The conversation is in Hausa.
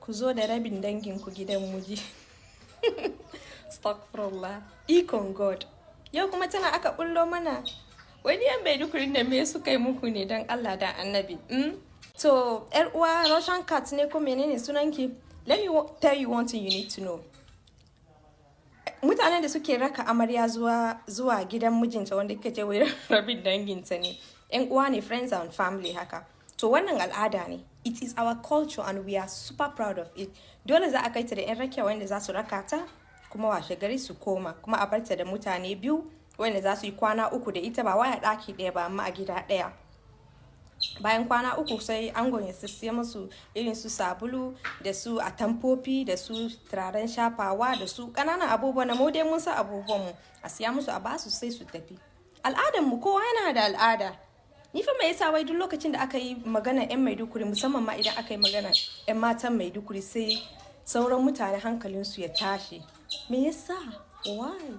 Ku zo da rabin danginku gidan miji. Astaghfirullah. Ikon God. Yau kuma tana aka bullo mana. Wani yan Maiduguri da me suka yi muku ne, don Allah da Annabi? To, yar uwa Russian cat ne ko menene sunanki? Let me tell you one thing you need to know. Mutanen da suke raka amarya zuwa gidan mijinta, wanda kika ce wai rabin danginta ne, yan uwa ne, friends and family haka. To, wannan al'ada ne. It is our culture and we are super proud of it. Dole za a kai ta da yan rakiya wanda za su raka ta, kuma washe gari su koma, kuma a barta da mutane biyu wanda za su yi kwana 3 da ita, ba waya ɗaki ɗaya ba, amma a gida ɗaya. Bayan kwana 3 sai angon ya sissiya musu irin su sabulu da su atamfofi da su turaren shafawa da su ƙananan abubuwa na mu dai mun sa abubuwan mu, a siya musu a basu, sai su tafi. Al'adan mu, kowa yana da al'ada. Ni fa me yasa wai duk lokacin da aka yi magana yan Maiduguri, musamman ma idan aka yi magana yan matan Maiduguri, sai sauran mutane hankalinsu ya tashi? Me yasa? Why?